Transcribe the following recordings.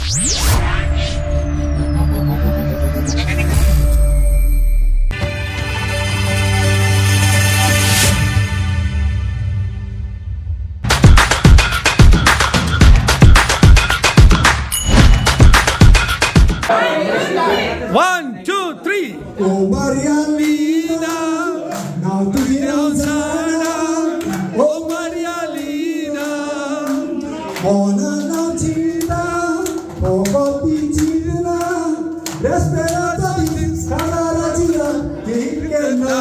One, two, three. Oh Maria Lina, now to the Oh Maria Lina, Bona Nautina, Oh Pitina, Desperata, Canaratina, Kikena.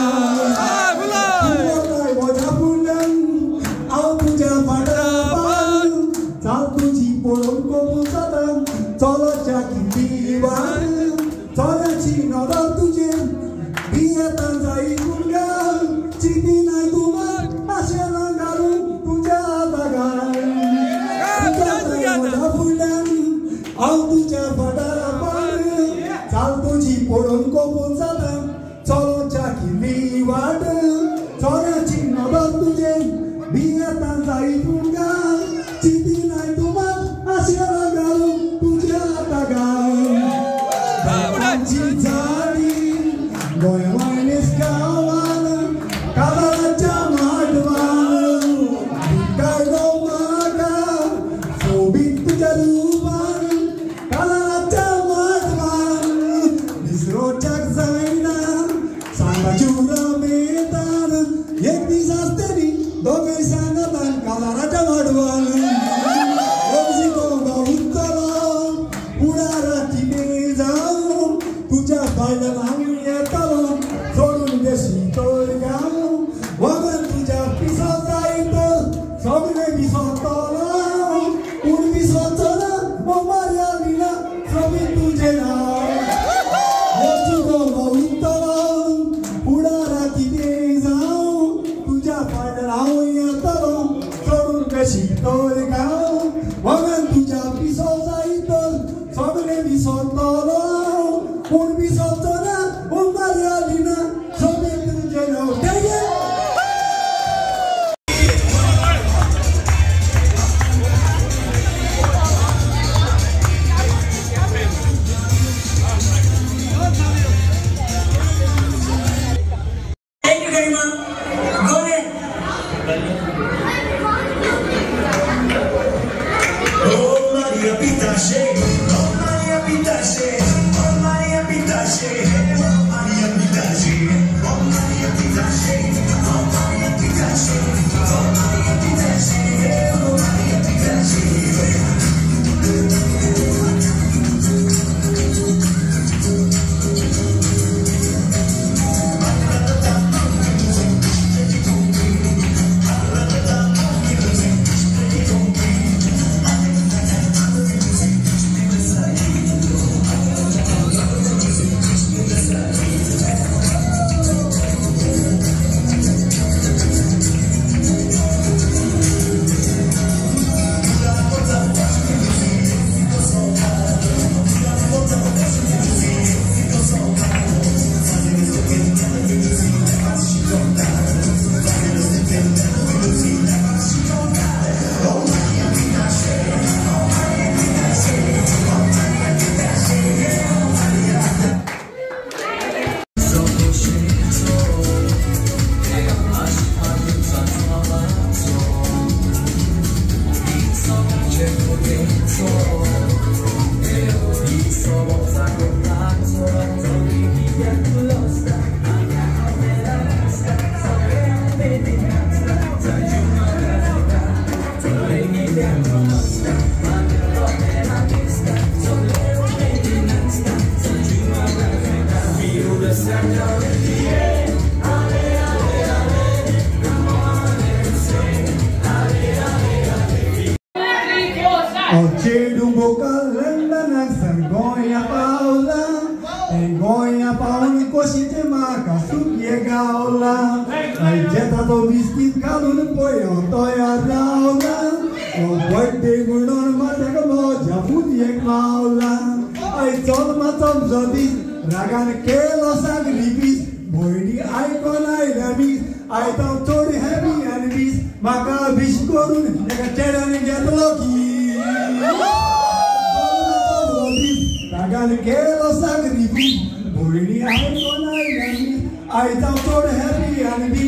मोगान केलो सागरी बी भयणी आयकोन आयल्यानी आयज हांव चड हॅपी आनी बी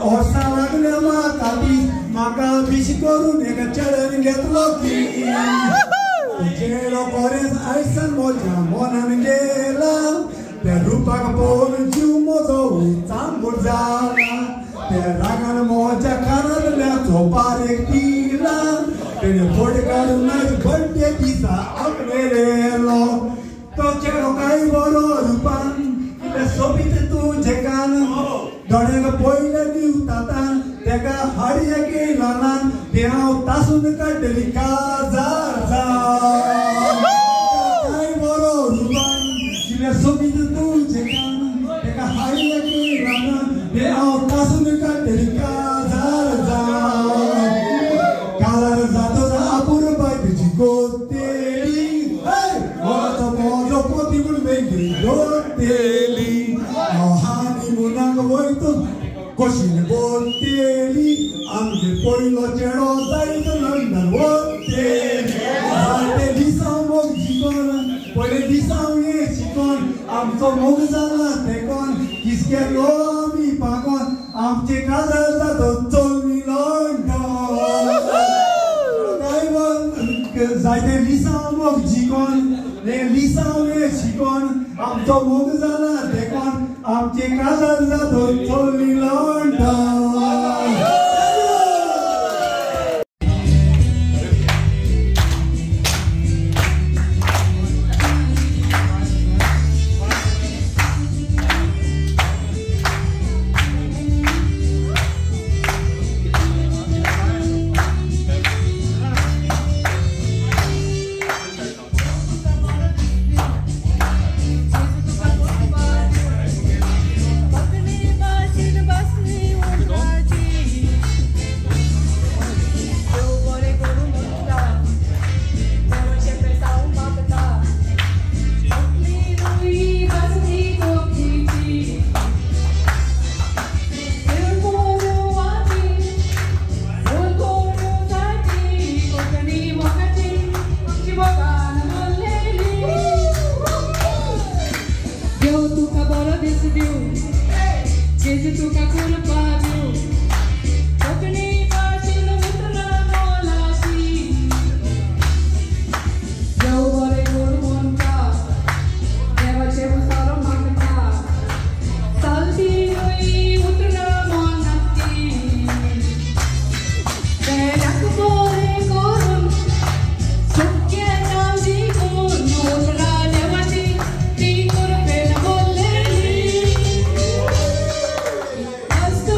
वर्सां लागल्या म्हाका बी म्हाका बीश करून एका चेड्यान घेतलो की चेडो बरेंच आयसान म्हज्या मनान गेला त्या रुपाक पळोवन जीव म्हजो चांगूर जाला त्या रागान म्हज्या कानांतल्याचो बारीक पिला तेणे फोट काडून आयज बड्डे दिसा आपणेलो तो चेडो काय बरो रुपान कितें सोबीत तुजें कान दोळ्यांक पयलें दिवता तेका हाडया केला तें हांव तासून काडटली काजार काय बरो रुपान कितें सोबीत तुजें कान तेका हाडया केला तें हांव तासून काडटली काजार काजार जातच आपुरबाय तुजी गोतेली म्हजो म्हजो पोती म्हूण बेगीन गोतेली हानी मुनाक वयतो कशीन बोलतेली आमगे पयलो चेडो जायत लंडन वतेली जायते दिसा मोग शिकोन पयले दिसा हें शिकोन आमचो मोग जाला तेकोन किसके लो आमी पाकोन आमचे काजार जातो चलनी लंडन जायते दिसा मोग शिकोन लिसांव हें शिकोन आमचो मोग जाला तेकोन आमचे काजार जातो चलनी लंडन. Let's go.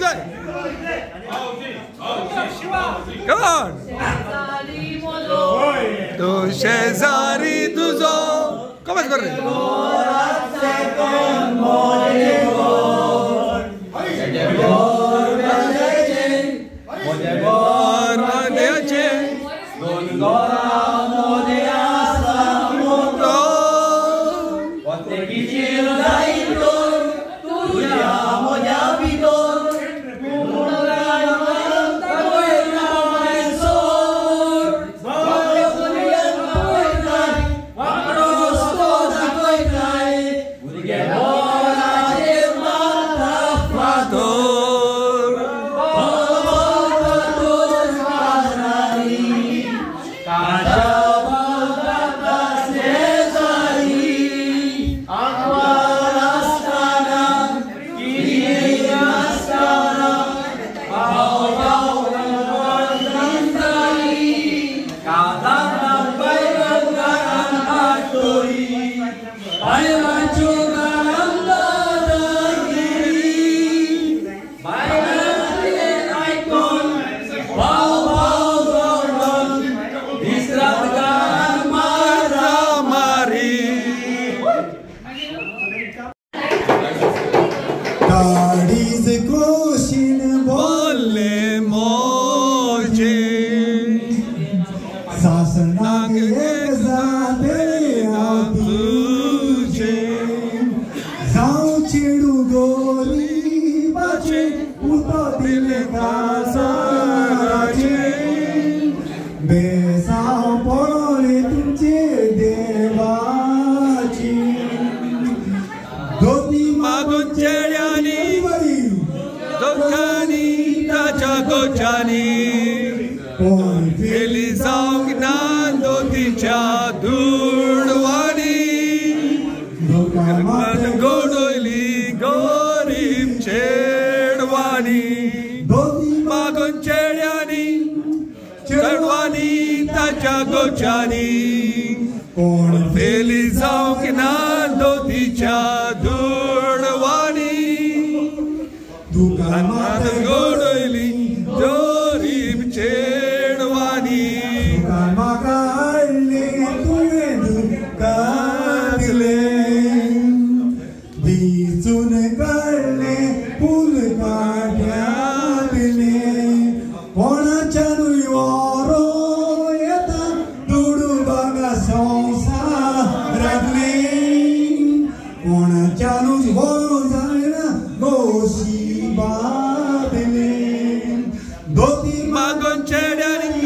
जाय. Come on. तू शेजारी तुजो कमच कर रे.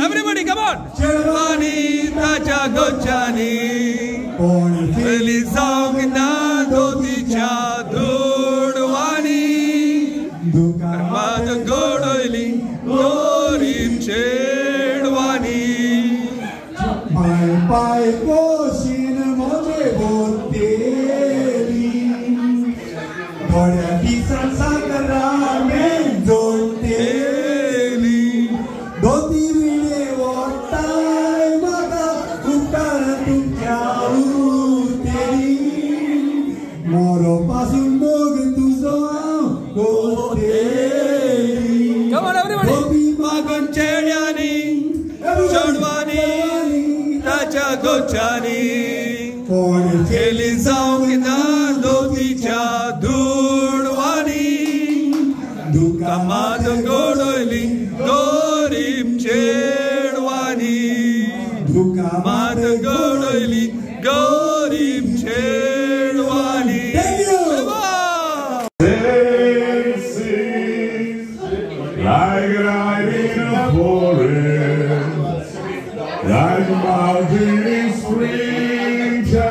Everybody, come on! Chedwani, Tacha Gochani, पाय पोशीन म्हजे बोतेली थोड्या दिसान सागरामें जोडटेली दोती विणे वोडटाय म्हाका उपकार तुमच्या उरतेली मोरो पासून मोग तुजो हांव गोतेली. Come on everybody. मागून चेड्यांनी चेडवांनी ताच्या गोच्यानी केली जावंक ना दोतीच्या दुडवांनी दुकां मात गोडयली गरीब चेडवांनी दुकां मात गोडयली गरीब चेडवांनी. Like a night in a forest, like a mountain in springtime,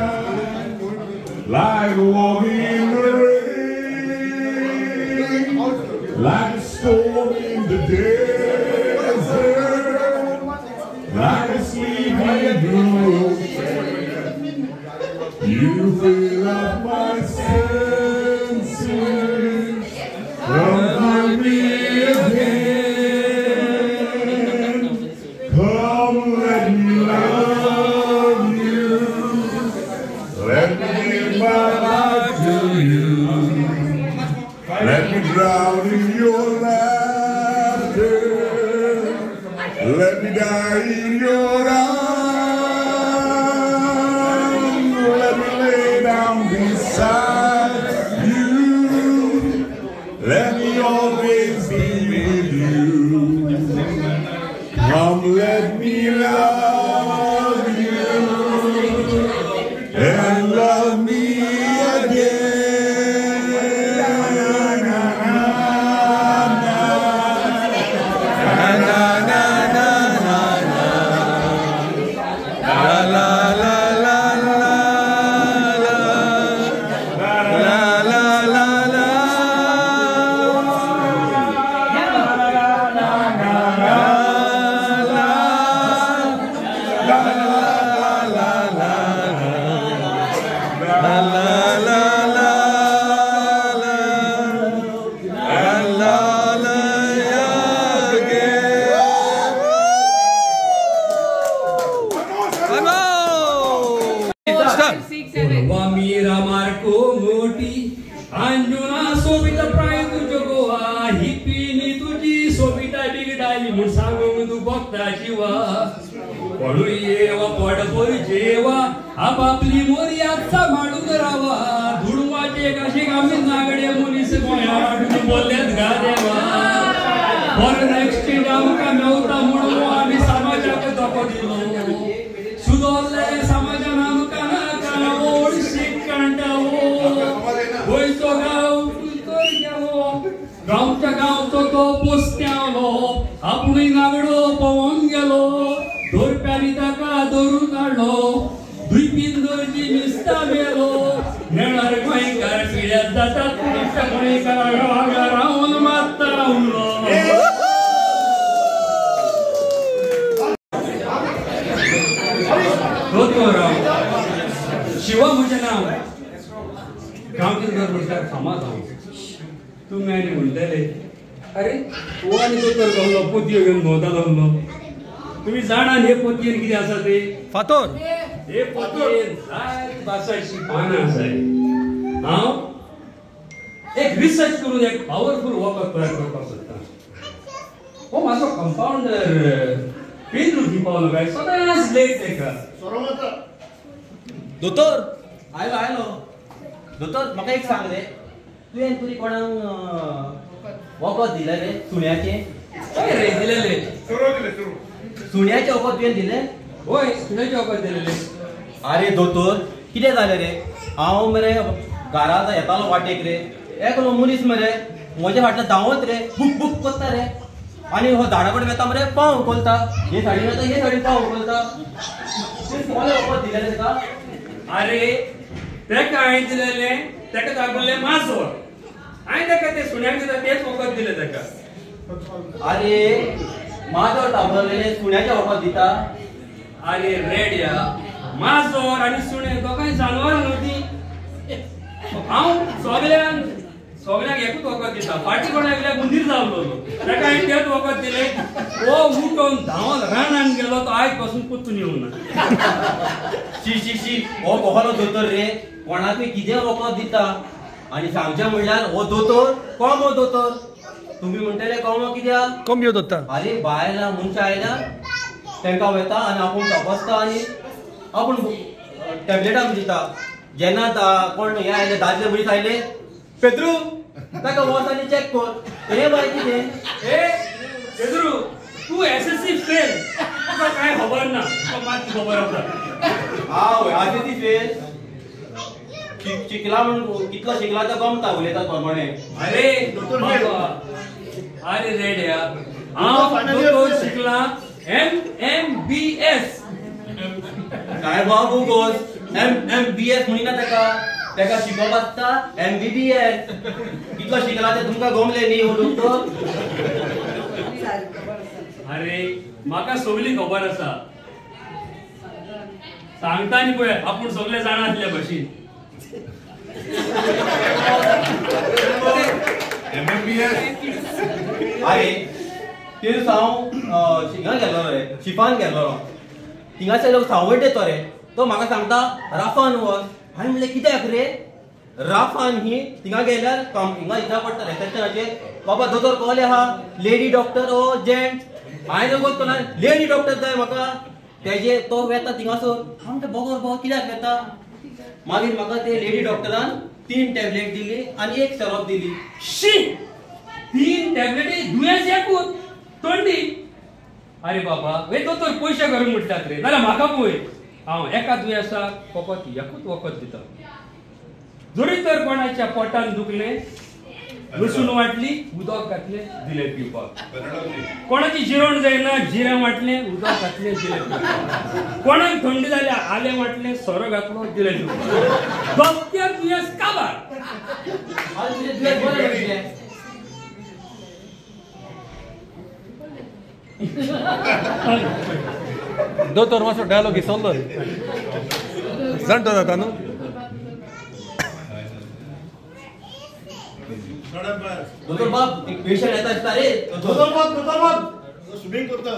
like walking in the rain, like a storm in the desert, like a sleepy girl. You fill up my senses, come find me again. Come, let me love you. Let me give my life to you. Let me drown in your love. die in your arms. Let me lay down beside you. Let me always be with you. Come, let me love you and love me again. Na na na na na. La la la la la la. La la la la. La la la la la la la la la la la again. Stop. Mira Marco मोठी अंजुना सोबिता प्राय तुझ्यो गोवा ही पिनी तुझी सोबिता बिगडाली म्हूण सांगूंक तूं भोगता शिवा कोणूय येवा पोटभर जेवा आपापली मोर्याद सांबाळून रावा दुडवाचे कशे आमी नागडे मनीस गोंया हाडून बोल्लेत गा देवा फॉरेन एक्सचेंज आमकां मेवता म्हणून आमी समाजाक धोको दिलो सुदोरले समाजान आमकां नाका ओड शिकांडावो गोंयचो गांव तर गेलो गांवच्या गांवचो तो पोस्त्यालो आपुणूय नागडो पळोवन गेलो दोरप्यांनी ताका धरून हाडलो दुयपीन दर्जी मिस्ता मेलो मेळार गोंयकार पिड्यार जातात गोंयकार रावन मात्ता उरलो. दोतोर शिवा म्हजें नांव गांवचे दर म्हणल्यार फामाद हांव. तुमी आनी म्हणटले अरे तूं आनी दोतोर गावलो पोतयो घेवन भोंवता लागलो. तुमी जाणा हे पोतयेन कितें आसा ते फातोर. हे पोतयेन जायत भासाची पानां आसाय. हांव एक रिसर्च करून एक पावरफूल वखद तयार करपाक सोदता. हो म्हाजो कंपाउंडर पेद्रू थंय पावलो काय सदांच लेट ताका. दोतोर आयलो आयलो. दोतोर म्हाका एक सांग रे, तुवें तुरी कोणाक वखद दिलें रे सुण्याचें? हय रे दिलेलें. सुण्याचें वखद तुवें दिलें? हय सुण्याचें वखद दिलेलें. आरे दोतोर कितें जालें रे, हांव मरे घरा येतालो वाटेक रे, एकलो मनीस मरे म्हज्या फाटल्यान धांवत रे, बुक बुक करता रे, आनी हो झाडा कडेन वेता मरे पांव उखलता, हे सायडीन वेता हे सायडीन पांव उखलता. कोणें वखद दिलें रे ताका? अरे तेका हांवें दिलेलें, तेका दाखयलें माजर, हांवें तेका तें सुण्याक दिता तेंच वखद दिलें तेका. अरे माजर तापलेलें सुण्याचें वखद दिता? अरे रेड्या, माजर आनी सुणें दोगांय जानवरां न्हू तीं. हांव सगल्यांक सगल्यांक एकूच वखद दिता. फाटीं कोण आयिल्ल्या हुंदीर जावलो ताका हांवें तेंच वखद दिलें. हो उठोवन धांवन रानान गेलो तो आयज पासून परतून येवना. शी शी शी, हो कसलो दोतोर रे, कोणाकूय कितें वखद दिता. आनी सांगचें म्हणल्यार हो दोतोर कोमो दोतोर. तुमी म्हणटले कोमो कित्याक? कोंबयो दोता. अरे बायलां मनशां आयल्या तांकां वता आनी आपूण तपासता आनी आपूण टॅबलेटां दिता. जेन्ना कोण हे आयले दादले मनीस आयले, पेद्रू ताका वच आनी चॅक कर. हे बाय कितें? ए पेद्रू तूं एसएससी फेल, तुका कांय खबर ना, तुका मातशी खबर आसा. हांव एसएससी फेल शिकला म्हणून कितलो शिकला तो गमता उलयता प्रमाणे. अरे अरे रेड्या, हांव दोतोर शिकला MMBS. काय बाबू गोस MMBS म्हणिना ताका, ताका शिकोवप आसता MBBS. कितलो शिकला ते तुमकां गमलें न्ही हो दोतोर. अरे म्हाका सगली खबर आसा, सांगता न्ही पळय आपूण सगळे जाणा आसल्या भशेन. MMBS. अरे ते दीस हांव हिंगा गेल्लो रे, शिपान गेल्लो. थिंगासर लोक सावयट येतो रे, तो म्हाका सांगता राफान वच. हांवें म्हणलें कित्याक रे राफान? ही थिंगा गेल्यार हिंगा हिंगा पडटा रिसेप्शनाचेर, बाबा दोतोर कोले आहा, लेडी डॉक्टर ओ जेंट्स? हांवें नगोत ना लेडी डॉक्टर जाय म्हाका. तेजे तो वेता थिंगासर आमकां बगर बगर कित्याक वेता. मागीर म्हाका ते लेडी डॉक्टरान 3 टॅबलेट दिली आनी 1 सिरप दिली. शी, 3 टॅबलेटी दुयेंस एकूच थंडी. अरे बाबा हे दोतोर पयशे करूंक म्हणटात रे. नाल्यार म्हाका पळय, हांव एका दुयेंसाक फकत एकूच वखद दिता. जरी तर कोणाच्या पोटान दुखलें, लसूण वांटली, उदक घातलें, दिलें पिवपाक. कोणाची जिरण जायना, जिरें वांटलें, उदक घातलें, दिलें पिवपाक. कोणाक थंडी जाल्या, आलें वांटलें, सोरो घातलो, दिलें पिवपाक. डॉक्टर दुयेंस काबार. दोतोर मातसो डायलॉग विसरलो रे. जाणटो जाता न्हू. दोतोर बाब एक पेशंट येता दिसता रे. दोतोर बाब, दोतोर बाब स्विमिंग करता.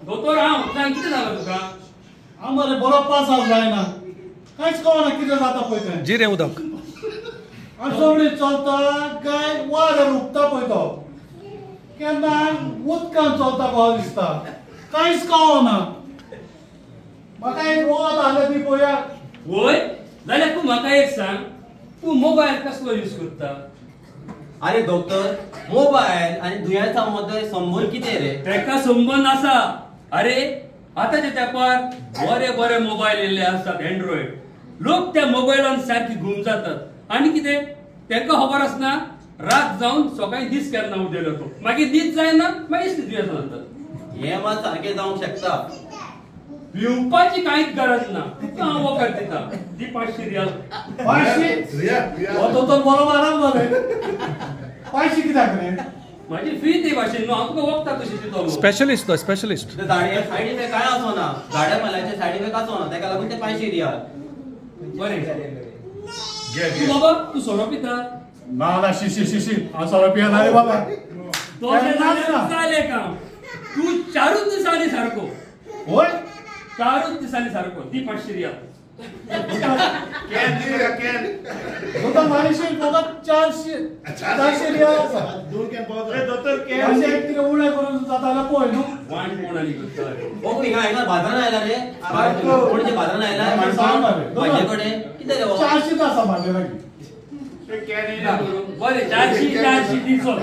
दोतोर हांव सांग कितें जालां तुका? हांव मरे बरो पास जायना, कांयच कळना कितें जाता पळय तें. जिरें उदक सगळी चलता काय वाऱ्यार उबता पळय तो, केन्ना उदकान चलता कसो दिसता, कांयच कळना म्हाका. एक वखद आहलें ती पळया. वय जाल्यार तूं म्हाका एक सांग, तूं मोबायल कसलो यूज करता? अरे डॉक्टर, मोबायल आनी दुयेंसा मदें संबंद कितें रे? तेका संबंद आसा. अरे आतांच्या तेंपार बरे बरे मोबायल येयल्ले आसात, एन्ड्रॉयड. लोक त्या मोबायलान सारकी घूम जातात आनी कितें तेंकां खबर आसना रात जावन सकाळी दीस केन्ना उदेलो तो, मागीर दीस जायना, मागीर दुयेंसां जातात. हें मात सारकें जावंक शकता. भिवपाची कांयच गरज ना. तुका हांव वखद दिता, दी 500 रियाल. 500? हो दोतोर बरो आराम जाले. 500 कित्याक रे? म्हाजी फी ती भाशेन न्हू, हांव तुका वखदां कशी दितलो. स्पेशलिस्ट तो, स्पेशलिस्ट. सायड इफेक्ट कांय आसना, झाड्या माल्याचे सायड इफेक्ट आसना, तेका लागून ते 500 रियाल. बरें तूं बाबा, तूं सोरो पिता? ना ना, शी शी शी शी, हांव सोरो पियेना रे बाबा. तशें जाल्यार जालें काम. तूं 4 दिसांनी सारको. होय, 4 दिसांनी सारको. दी 500 रियाल. दोतोर माणिशी फकत 400 रियाल आसा. कितें उणें करून जाता जाल्यार पळय न्हू. वाण कोण आनी करता बघू. हिंगा हिंगा बाजारान आयला रे, कोणचे बाजारान आयला म्हाजे कडेन कितें रे? 400 आसा म्हाजे लागीं. बरें 400 400 दी चल.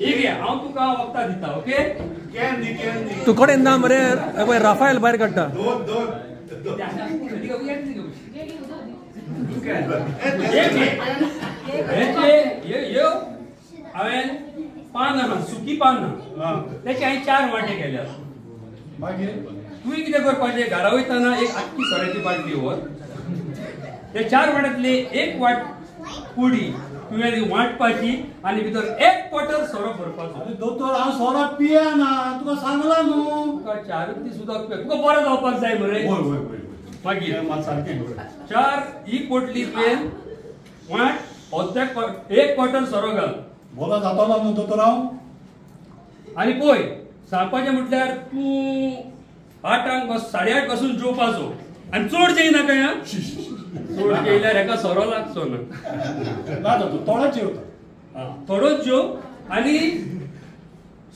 एक हांव तुका वखदां दिता. ओके, तूं कडेन ना मरे राफायल भायर काडटा. हांवें पानां आहा, सुकी पानां, तेचे हांवें 4 वांटे केल्या. मागीर तुवें कितें करपाचें, घरा वयतना एक आख्खी सोऱ्याची बाटली व्हर, ते 4 वाट्यांतली 1 वाट पुडी तुवें ती वांटपाची आनी भितर 1 क्वॉर्टर सोरो भरपाचो. आरे दोतोर, हांव सोरो पियेना, तुका सांगलां न्हू. तुका 4 दीस उदक पिय, तुका बरें जावपाक जाय मरे. मागीर 4 ही पोटली तुवें वांट, 1 क्वॉर्टर सोरो घाल. बरो जातलो न्हू दोतोर हांव? आनी पळय सांगपाचें म्हटल्यार तूं 8 8:30 पासून जेवपाचो आनी चड जेयनाका. चड जेयल्यार हेका सोरो लागचो ना. ना दोतोर, थोडोच जेवता. थोडोच जेव आनी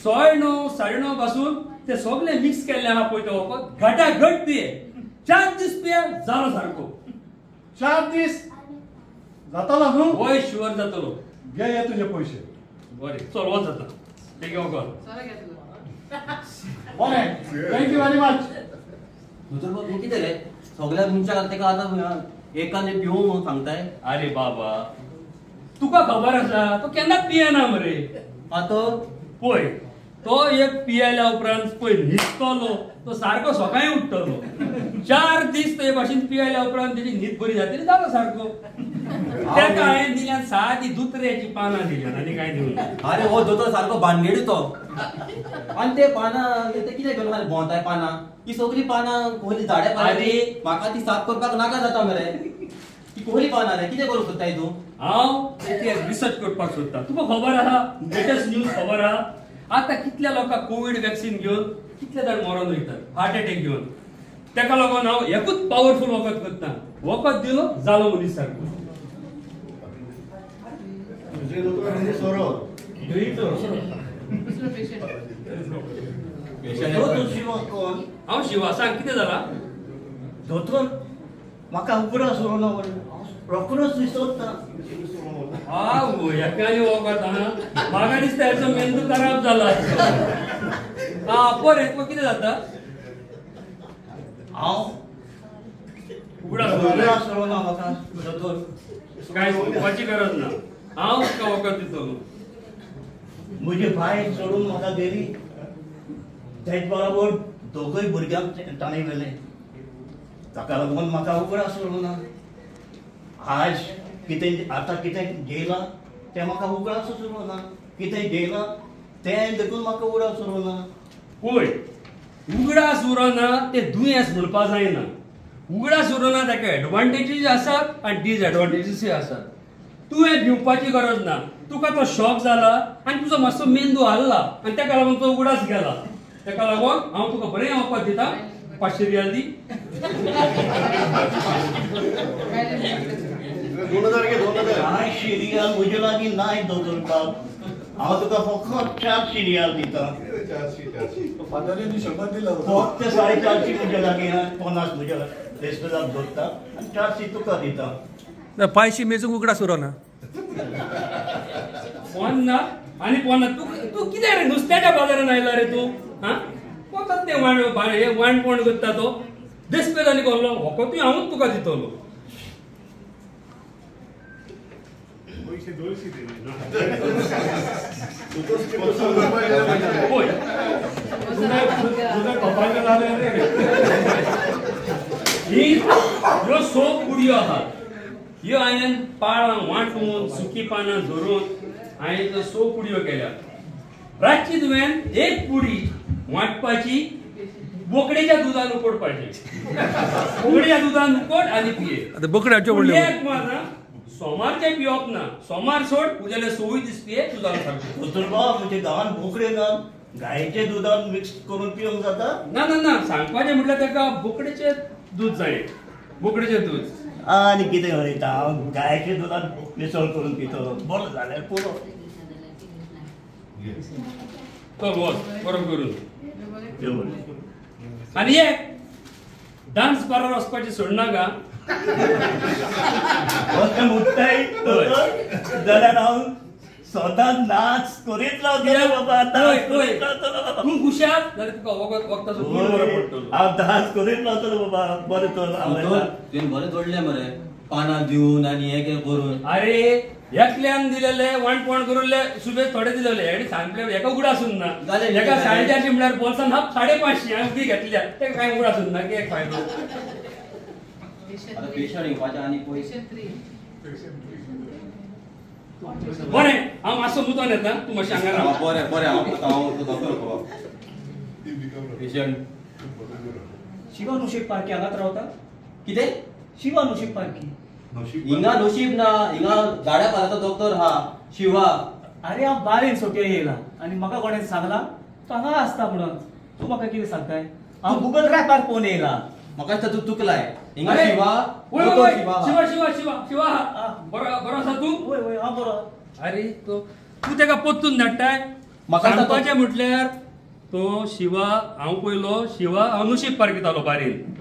9:15 9:30 पासून ते सगळे मिक्स केल्ले आहा पळय ते वखद घटाघट पिये. 4 दीस पिये, जालो सारको. 4 दीस जातलो न्हू? वय शुअर जातलो. घे हे तुजे पयशे. बरें चल वच आतां, ते घेवं कर. बरें, thank you very much. दोतोर बाब हें कितें रे, सगळ्या मनशाक तेका आतां एकान पिवूंक म्हणून सांगताय? अरे बाबा, तुका खबर आसा तो केन्नाच पियेना मरे. आतां पळय तो एक पियेल्या उपरांत पळय न्हिदतलो तो सारको, सकाळीं उठ्ठलो. 4 दीस ते भाशेन पियेल्या उपरांत तेजी न्हीद बरी जातली, जालो सारको. तेका हांवें दिल्यान सादी दुसऱ्याची पानां दिल्यान आनी कांय दिवंक ना. अरे हो दोतोर सारको भानगडी तो. आनी ते पानां ते कितें घेवन भोंवताय पानां, ही सगळीं पानां कोहली झाडां पानां, म्हाका ती साफ करपाक नाका जाता मरे. ती कोहली पानां रे, कितें करूंक सोदताय तूं? हांव तेची रिसर्च करपाक सोदता. तुका खबर आहा, लेटस्ट न्यूज खबर आहा. आतां कितल्या लोकांक कोवीड वॅक्सिन घेवन कितले जाण मरोन वयतात, हार्ट एटॅक घेवन. तेका लागून हांव एकूच पावरफूल वखद करता. वखद दिलो, जालो मनीस सारको. शिवा कोण? हांव शिवा. सांग कितें जाला? दोतोर म्हाका उगडास उरना, रोखडोच विसरता. आवय हेका वखद म्हाका दिसता हेचो मेंदू खराब जाला. आं बरें, तुका कितें जाता? हांव उगडास उरना म्हाका दोतोर. कांय सांगपाची गरज ना, हांव तुका वखद दितलो. म्हजी बायल सोडून म्हाका गेली, तेच बरोबर दोगूय भुरग्यांक ताणें व्हेलें. ताका लागून म्हाका उगडास उरना. आज कितें आतां कितें जेयलां तें म्हाका उगडासूच उरना, कितें जेयलां तें देखून म्हाका उगडास उरना. पळय, उगडास उरना तें दुयेंस म्हणपा जायना. उगडास उरना ताका एडवांटेजीस आसात आनी डिसएडवांटेजीसूय आसात. तुवें भिवपाची गरज ना. तुका तो शॉक जाला आनी तुजो मातसो मेंदू हाल्ला आनी ताका लागून तो उगडास गेला. ताका लागून हांव तुका बरें वखद दिता. 500 रियाल दी. 2000 घे, 2000. 400 रियाल म्हजे लागीं नाय दोतोर बाब. हांव तुका फकत 400 रियाल दिता. फादरीन 100 दिला. फक्त 450 म्हजे लागीं, 50 म्हज्या रेस्पेदाक दवरता आनी 400 तुका दिता. 500 मेजूंक उगडास उरना. 50 आनी 50. तूं तूं कितें रे नुस्त्याच्या बाजारान आयला रे तूं? आं फकत तें वाणपण करता तो देस्पेद आनी कसलो वखदूय हांवूच तुका दितलो. ही ह्यो सोप पुडयो आसात, ह्यो हांवें पाळां वांटून सुकी पानां झरोवन हांवें सोप पुडयो केल्या. रातची तुवें एक पुडी वांटपाची, बोकडेच्या दुदान उकडपाची. बोकडेच्या दुदान उकड आनी पिये. बोकडे हाडच्यो पडल्यो. सोमारचें पिवप ना, सोमार सोड, उद्याले 26 दीस पिये दुदान सारकें. दोतोर बाब म्हज्या गांवान बोकडे ना, गायेच्या दुदान मिक्स करून पिवंक जाता? ना ना ना, सांगपाचें म्हटल्यार ताका बोकडेचें दूद जाय, बोकडेचें दूद. आनी कितें उलयता, हांव गायेच्या दुदान मिसळ करून पितलो. बरो जाल्यार पुरो. चल वच बरो करून. आनी एक डान्स बारार वचपाची सोडनाका. मुट्टाय जाल्यार हांव सदांच नाच करीत रावतलो बाबा. तूं हुशार जाल्यार तुका वखदाचो गूण बरो पडटलो. हांव डान्स करीत रावतलो बाबा. बरें तर तुवें बरें जोडलें मरे, पानां दिवन आनी हें करून. अरे एकल्यान दिलेले वाणपण करून सुबेज थोडे दिलेले आनी सांगले हेका उगडास उरना. हेका 450 म्हळ्यार बोल्सान हाफ 550 हांवें उदी घेतल्या, तेका कांय उगडास उरना की एक फायदो. बरें, हांव मातसो मुतोन येता, तूं मातशें हांगा राव. बरें बरें, हांव दोतोर. पेशंट शिवा नशीब पारखी हांगाच रावता? कितें? शिवा नशीब पारखी हिंगा नशीब ना, हिंगा गाड्या पाराचो दोतोर हा शिवा. अरे हांव बारीन सोपया येयला आनी म्हाका कोणें सांगला तूं हांगा आसता म्हणून. तूं म्हाका कितें सांगताय? हांव गुगल रॅपार पळोवन येयला. म्हाका दिसता तूं चुकलाय. हिंगा शिवा शिवा शिवा शिवा शिवा बरो बरो आसा तूं? वय वय हांव बरो. अरे तो तूं तेका पोत्तून धाडटाय. म्हाका सांगपाचें म्हटल्यार तो शिवा हांव पयलो शिवा हांव नशीब पारखितालो बारीन.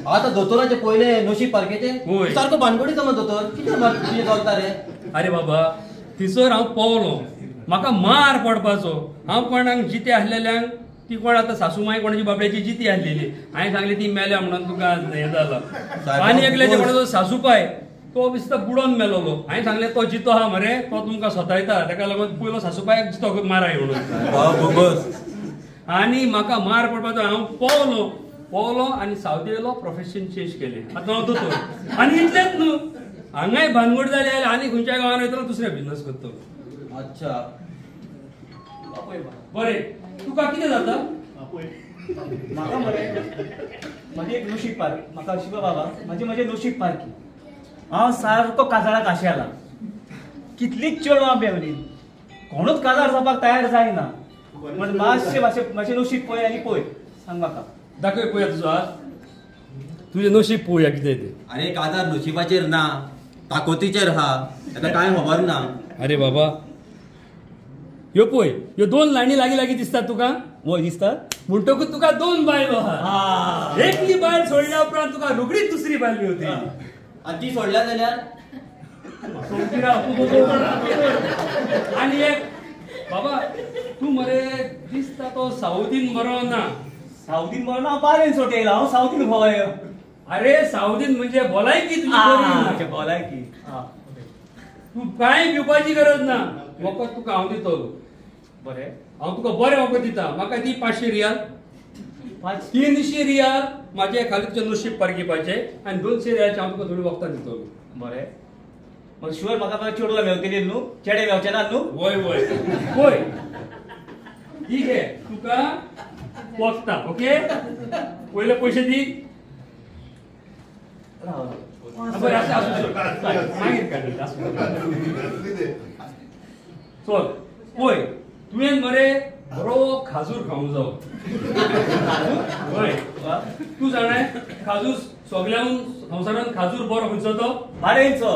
आतां दोतोराचे पयले नशीब पारखेचे सारको भानगडी समज दोतोर कितें तुजें चलता रे? अरे बाबा थंयसर हांव पावलो, म्हाका मार पडपाचो. हांव कोणाक जिते आसलेल्यांक ती कोण आतां सासू माय कोणाची बाबड्याची जिती आसलेली, हांवें सांगलें ती मेल्या म्हणून तुका हें जालां. आनी एकल्याचे कोणाचो सासूपाय तो दिसता बुडोन मेलोलो, हांवें सांगलें तो जितो आहा मरे, तो तुमकां सतायता, ताका लागून पयलो सासूपायक जितो माराय म्हणून. आनी म्हाका मार पडपाचो. हांव पावलो पावलो आनी सावदी येयलो, प्रोफेशन चेंज केलें. आतां हांव दोतोर. आनी इतलेंच न्हू, हांगाय भानगड जाली जाल्यार आनी खंयच्या गांवान वयतलो दुसरे बिजनस करतलो. अच्छा बरें, तुका कितें जाता? म्हाका मरे म्हजी एक नशीब पारखी. म्हाका शिवा बाबा म्हजी म्हजें नशीब पारखी. हांव सारको काजाराक आशेला. कितलीच चेडवां बेवलीं, कोणूच काजार जावपाक तयार जायना. म्हण मातशें मातशें मातशें नशीब पळय आनी पळय सांग म्हाका. दाखय पळया तुजो हात, तुजें नशीब पळोवया कितें तें. अरे काजार नशिबाचेर ना, ताकतीचेर हा, ताका कांय खबर ना. अरे बाबा ह्यो पळय, ह्यो दोन लायनी लागीं लागीं दिसतात तुका. वय दिसता. म्हणटकूच तुका 2 बायलो आहा. एकली बायल सोडल्या उपरांत तुका रोखडीच दुसरी बायल मेळटली. आनी ती सोडल्या जाल्यार आनी एक बाबा तूं मरे दिसता तो सावदीन बरो ना. सावदीन बरो ना, बारेन सोट येयला हांव सावदीन भोंवय. अरे सावदीन म्हणजे भलायकी तुजी बरी. भलायकी तूं कांय भिवपाची गरज ना. वखद तुका हांव दितलो. बरें हांव तुका बरें वखद दिता. म्हाका दी 500 रियाल, 300 रियाल म्हाजे खाली तुजें नशीब पारखिपाचें आनी 200 रियालचें हांव तुका थोडी वखदां दितलो. बरें मग शुअर म्हाका चेडवां मेवतली न्हू? चेडे मेवचे ना न्हू? वय वय वय ठीक आहे तुका वखदां. ओके पयले पयशे दी. बरें आसूं आसूं मागीर काड. चल पळय तुवें मरे बरो खाजूर खावंक जावो. हय तूं जाणाय खाजूर सगळ्याहून संवसारान खाजूर बरो खंयचो तो? बारेंचो.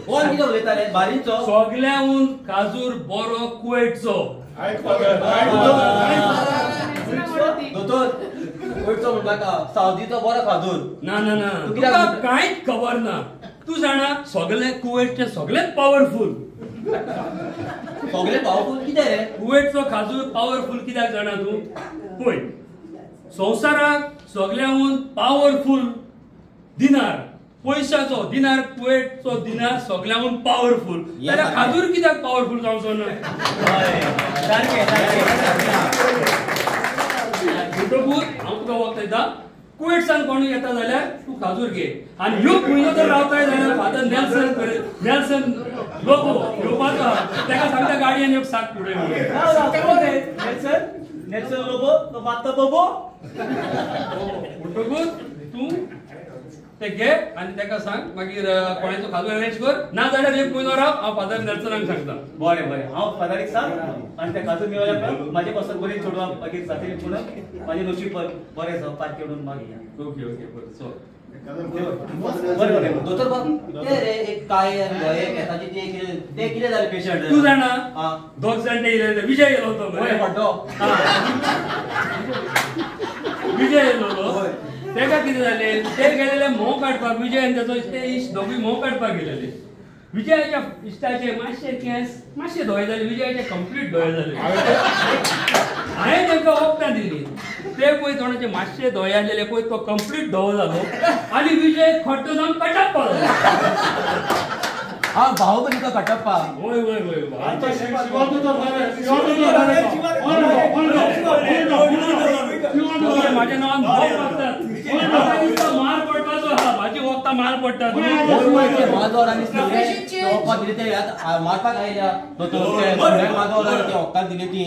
कोण कितें उलयता रे? बारींचो सगळ्याहून खाजूर बरो कुवेटचो. दोतोर कुवेटचो म्हणटा सावदीचो बरो खाजूर. ना ना ना तुका कांयच खबर ना. तूं जाणा सगळे कुवेटचे सगळेच पावरफूल. सगळे पावरफूल कितें रे? कुवेटचो खाजूर पावरफूल कित्याक जाणा तूं? पळय संवसाराक सगळ्याहून पावरफूल दिनार, पयशाचो दिनार, कुवेटचो दिनार सगळ्याहून पावरफूल. जाल्यार खाजूर कित्याक पावरफूल जावचो ना? म्हणटकूच हांव तुका वखद दिता. कुवेटसान कोणूय येता जाल्यार तूं खाजूर घे. आनी ह्यो म्हयनो जर रावताय जाल्यार फादर नेल्सन नेल्सन लोबो येवपाचो आहा. तेका सांगता गाडयेन एक साक फुडें म्हणून. नेल्सन नेल्सन लोबो तो मात्ता बोबो. म्हणटकूच तूं ते घे आनी तेका सांग मागीर कोणाचो खाजूर अरेंज कर. ना जाल्यार एक म्हयनो राव, हांव फादर नेल्सनाक सांगता. बरें बरें हांव फादरीक सांग आनी ते खाजूर मेळ्ळ्या उपरांत म्हाजे पासून बरी चेडवां मागीर जातली म्हणून म्हाजें नशीब बरें जावं पारखें म्हणून मागीर. ओके ओके बरें चल. बरें बरें दोतोर बाब ते रे एक काय आनी धवे केसाची ते कितें जालें पेशंट? तूं जाणा दोग जाण ते येयले. विजय येयलो तो वय पड्डो. विजय येयलो तेका कितें जालें ते गेलेले म्होंव काडपाक. विजय आनी तेचो ते इश्ट दोगूय म्होंव काडपाक गेलेले. विजयाच्या इश्टाचे मातशे केंस मातशे धवे जाले, विजयाचे कंप्लीट धवे जाले. हांवें तांकां वखदां दिली. ते पळय तोंडाचे मातशे धवे आसलेले पळय तो कंप्लीट धवो जालो आनी विजय खट्ट जावन कटप्पा जालो. हा बाहुबलीचो कटप्पा. वय वय वय म्हाज्या नांवान भोव मारतात. मार पडपाचो आहा. म्हाजी वखदां मार पडटात. माजोर आनी वखद दिली ते मारपाक आयल्या दोतोर. माजोर आनी ते वखदां दिली ती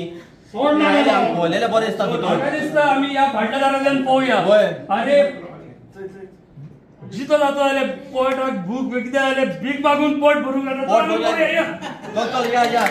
बोलेले बरें दिसता. म्हाका दिसता आमी ह्या फाटल्या दारांतल्यान पळोवया. अरे जितो जातो जाल्यार पोटाक भूक कितें जाल्यार भीक मागून पोट भरूंक जाता. दोतोर या या.